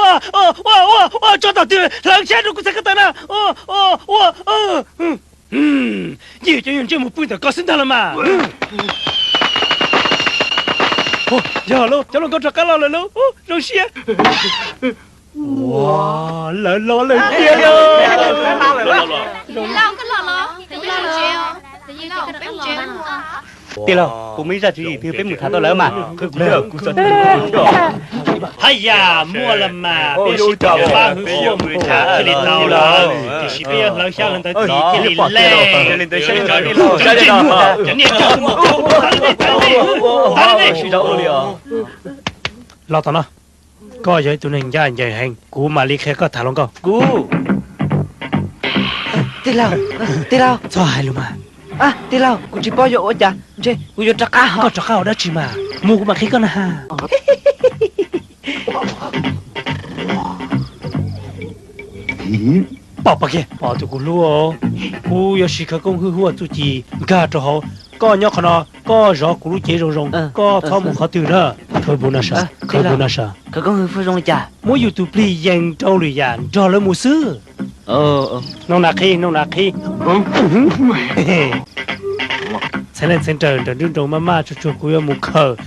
Ua, ua, ua, tso tom twg, hlawv xyab rau kuv txhais ko taw na. Ua, ua, ua. Yeej cov nyuag ntsej muag pw ntawm koj xwb ntag los mas. Yog lauj, cov hluas nkauj rov qab los lawm lauj, zoo siab. Ua, lawv los lawm tiag lauj. Tij laug, kuv muaj ib zaj tswv yim twg peb mus tham tau lawm mas. Haj yam, muaj los mas, peb sib tham pab hwv huaj mus tham thiaj li tau lawm, tiam sis peb yuav hlawv xyab hlawv ntawv txiv thiaj li lej. Cov niag coj mus, los tom no. Koj yog ib tug neeg ncaj ncees heev, kuv mam li qhia koj tham hluas nkauj. Kuv, tij laug, tij laug, txhob hais lus mas. Tij laug, kuv tsis paub yuav ua cas, ntshe kuv yuav rov qab ho. Koj rov qab ua dab tsi mas, mus kuv mam qhia koj na ha. Pom, pom kiag, pom tus kuv hlub, kuv yuav siv khawv koob hwj huaj txuj ci nkag rau hauv. Koj nyob qhov no, koj zov kuv lub cev zoo zoo, koj txhob mus qhov twg na. Khawv koob hwj huaj zoo li cas? Muab yus tus plig yees rau lwm yam nrog lawv mus xwb. Noog nas qhib, noog nas qhib. Txheeb leej txheeb raws nram nruab nroog maj maj tsuag tsuag kuv yuav mus khaws.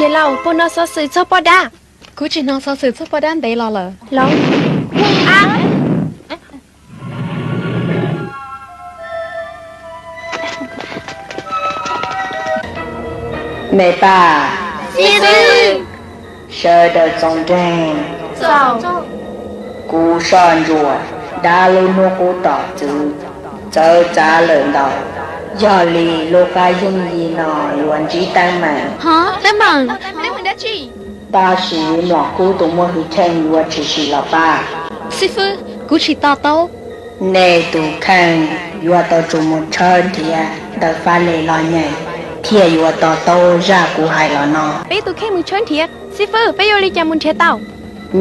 Niam laus, puas hnov xov xwm txog poj dab? Kuv tsis hnov xov xwm txog poj dab ntev los lawm. Los. Me paj, sawv daws txaus ntseeg. Kuv soj ntsuam dab lub hnub qub tom txwv txawv txav lawm ntau, yog li lub qab yooj yim no yuav ntsib teeb meem. Teeb meem? Tab sis mlom kub tus muaj hwj chim yuav tshwm sim los pab. Xib fwb, kuv tsis to taub. Nej tus kheej yuav tau tsum mus tshawb nrhiav ntawm Faj Lem los nyeem thiaj yuav to taub zaj kuv hais los no. Peb tus kheej mus tshawb nrhiav, xib fwb, peb yuav ua li cas mus nrhiav tau?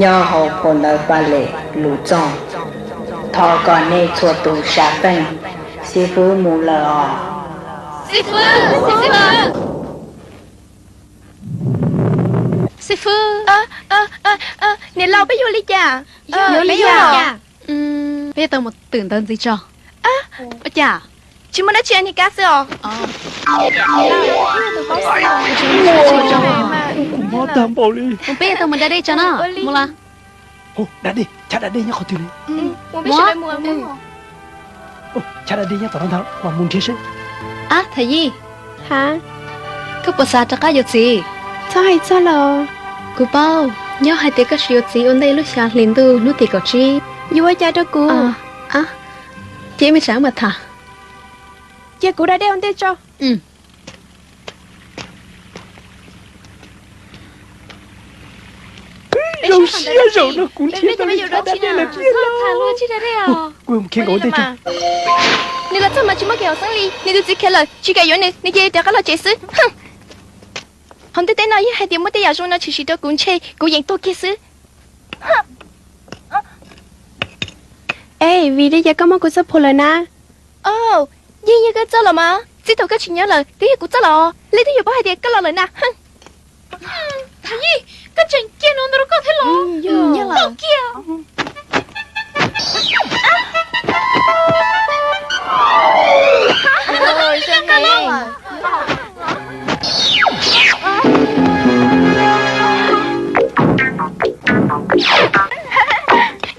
Nyob hauv phau ntawv Faj Lem lus txoog, thov kom nej txhua tus sam feej, xib fwb mus lawm os. Xib fwb, xib fwb. Xib fwb. Niam laus, peb yuav ua li cas? Yuav ua li cas? Peb yuav tau mus twm ntawv ntxiv tso. Ua cas? Tsis muaj dab tsi, niag kab xwb os. Mob tag npaum li. Peb yuav tau mus da dej tso na. Mus los. Da dej, chav da dej nyob qhov twg li? Chav da dej nyob tom no ntag, mam mus nrhiav seb. Ab, Thaj Yij, koj puas xav rov qab yuav txiv? Txhob hais txog los. Kuv paub, nyob hais tias koj tsis yuav txiv ua ntej lub xya hli ntuj hnub tim kaum tsib. Yuav ua cas rau kuv? Cia me tsam mam tham. Cia kuv da dej ua ntej tso. Zoo siab zaum no kuv nrhiav tau li chav da dej lawm thiab lauj. Kuv mus khiav nkaum ua ntej tso. Nws los txog mas tsis muaj kev haum xeeb li, nws tus txiv khiav lawm tsis kam yuav nws, nws cia li rov qab los tsev xwb. Hauv ntiaj teb no yog hais tias muaj tej yam zoo no tshwm sim rau kuv ntshe kuv yeem tuag kiag xwb. Es vim li cas koj muab kuv txoj phuam lawm na? Yeej yog koj txoj los mas, txij thaum koj tsis nyob lawm twb yog kuv txoj los, leej twg yuav paub hais tias koj los lawm na. Thaj Yij, koj tseem cia nws ua ntau rau koj thiab los? Tau kiag.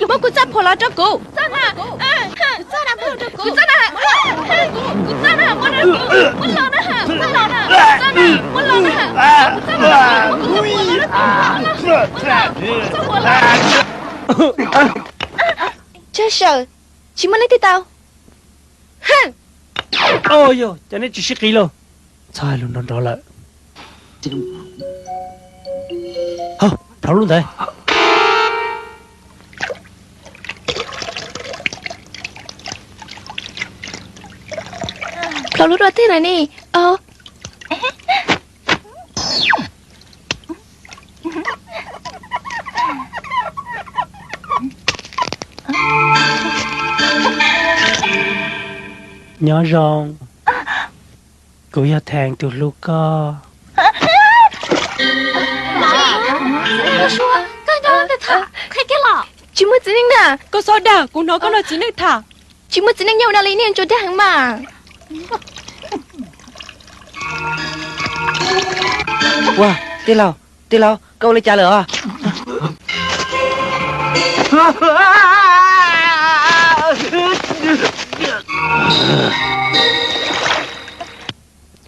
Muab kuv txoj phuam los rau kuv. Tsawg saw, tsis muaj leej twg tau. Yog cov neb tsis sib qis lauj, txhob hais lus nrov nrov lawm. Hau, plhov lub ntawd. Plhov lub rau twg lawm ne? Ua, nyob zoo, kuv yog Theev tus hlub koj. Tsis muaj txiv neej na. Koj txhob dag, kuv hnov koj nrog txiv neej tham. Tsis muaj txiv neej nyob ua no li, nej ntsuas dag heev mas. Ua, tij laug, tij laug, koj ua li cas lawm os?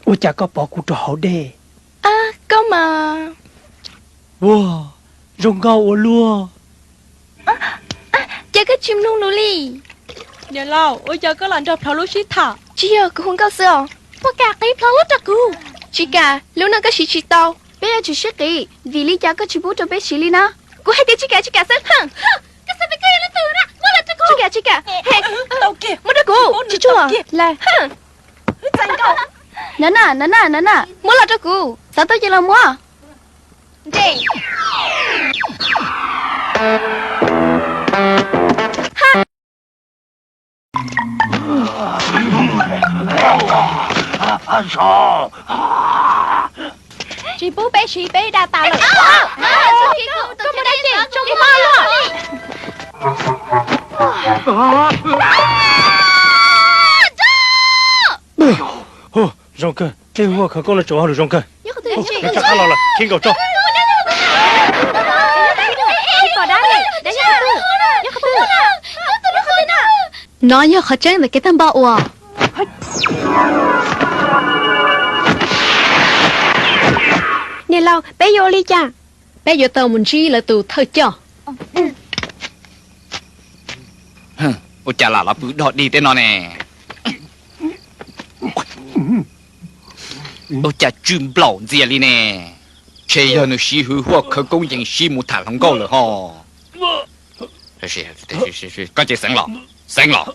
Ua cas koj pov kuv rau hauv dej? Koj mas. Ua, zoo nkauj ua luaj. Ces koj tsis mloog lus li. Niam laus, ua cas koj lam nrog plhov lub sib tham? Tsis yog, kuv hu nkauj xwb os. Puas kam qiv plhov lub rau kuv? Tsis kam, lub no koj siv tsis tau. Peb yuav tsum sib qiv, vim li cas koj tsis pub rau peb siv li na? Kuv hais tias tsis kam, tsis kam xwb. Koj xav tias koj yog leej twg na? Muab los rau kuv. Tsis kam, tsis kam. Muab rau kuv, tsis tshua. No na, no na, no na, muab los rau kuv, xav tau ces los muab. Tsis pub peb siv, peb da tas lawm. Koj muaj dab tsi tso kuv pom luaj? Zoo kawg, tej huaj khawv koob no tseem ua hauj lwm zoo kawg. Nws rov qab los lawm, khib nkaus tso. No yog qhov tseeb ntawm kev tag npaj uas. Niam laus, peb yuav ua li cas? Peb yuav tau mus ntsib lawv tus thawj coj. Ua cas lam los pw dog dig tej no ne? Ua cas tsw nplaum ntxias li ne? Ntshe yog nws siv hwj huaj khawv koob yees sib mus tham hluas nkauj lawm ho. Koj ces xeev los, xeev los,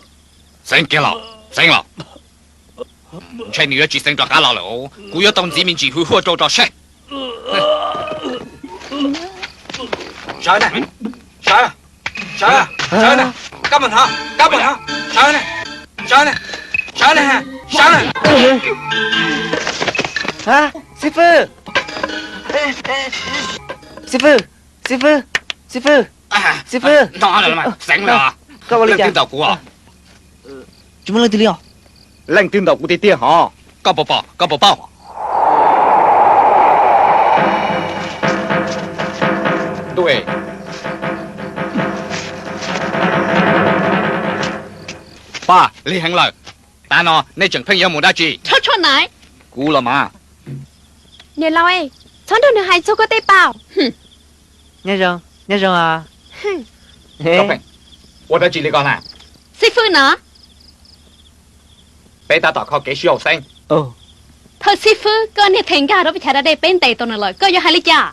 xeev kiag los, xeev los. Ntshe nws yuav tsis xeev rov qab los lawm. Kuv yuav tau ntxiv me ntsis hwj huaj rau tso seb. Sawv na, sawv, sawv na, kab mus hnov, kab mus hnov, sawv na, sawv na, sawv na, sawv na. Xib fwb, xib fwb, xib fwb, xib fwb, xib fwb. Xeev los, koj ua li cas? Leej twg ntaus kuv? Tsis muaj leej twg li os. Leej twg ntaus kuv tiag tiag hov? Koj puas pom, koj puas paub? Ntuj, Paj, lig heev lawm. Tav no nej tseem pheej yuav mus dab tsi? Rho tshuaj nais. Kuv los mas. Niam laus, txhob nrog nws hais txog koj tej pab. Nyob zoo, nyob zoo. Ua dab tsi li koj na? Xib fwb no. Peb tab tom kho kev sib haum xeeb. Thawj xib fwb, koj niag them nkag rau peb chav da dej, peb ntes tau nws lawm, koj yuav hais li cas?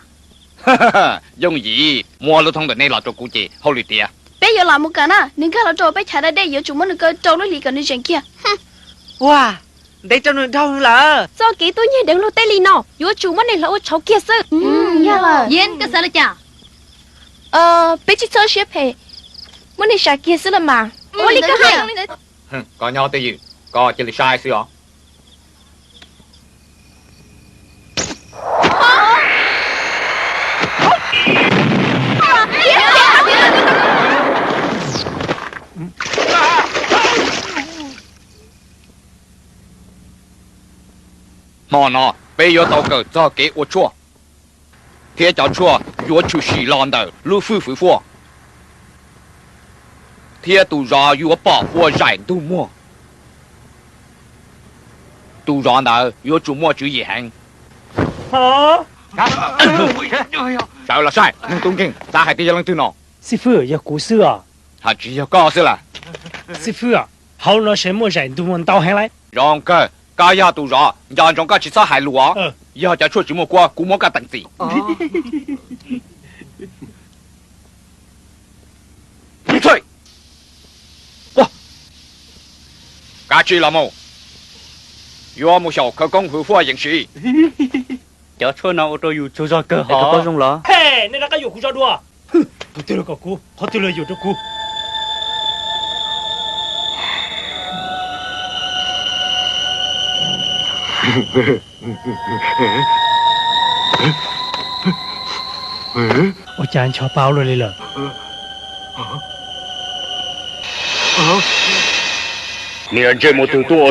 Yooj yim, muab lub thoob ntawm nej los rau kuv ces hauj lwm tiav. Peb yuav lam mus kawm na, nws nkag los rau peb chav da dej yuav tsum muab nws kaw rau lub hlis kom nws zeem kiag. Ua, ntev rau nws dhau lawm. Txoj kev tuaj nyiag deev luag tej li no yuav tsum muab neeg hloov ua tshauv kiag xwb. Yeeb, koj xav li cas? Peb tsis txhob siab phem, muab neeg sam kiag xwb los mas. Ua li koj hais. Koj nyob twj ywm, koj cia li saib xwb os. Hmo no peb yuav tau kawm txog kev ua tshuaj, thiab cov tshuaj yuav tshwm sim los ntawm lub fwj fwv fuaj, thiab tus zov yuav pom ua zaim ntug muag. Tus zov ntawd yuav tsum muaj tswv yim heev. Sawv los saib, neeg tub nkeeg xav hais tias yog leej twg no? Xib fwb, yog kuv xwb os. Haj tsis yog koj xwb las? Xib fwb, hauv no seem muaj zaim ntug muag ntau heev lawm. Zoo kawg, koj yog tus zov, nco ntsoov koj tsis txhob hais lus os. Yog cov tshuaj tsis muaj kua, kuv muab koj teem txim. Kav tsij los mus. Yuav mus xyaum khawv koob hwv huaj yees siv. Cov tshuaj no ua rau yus tsaug zog kawg hos. Koj zoo los? Nej rov qab yuam kuv zog dua. Qhov twg los kom kuv, qhov twg los yuam rau kuv. Ua cas ncho paub luaj li lawm? Niag ntsej muag twg tuaj ua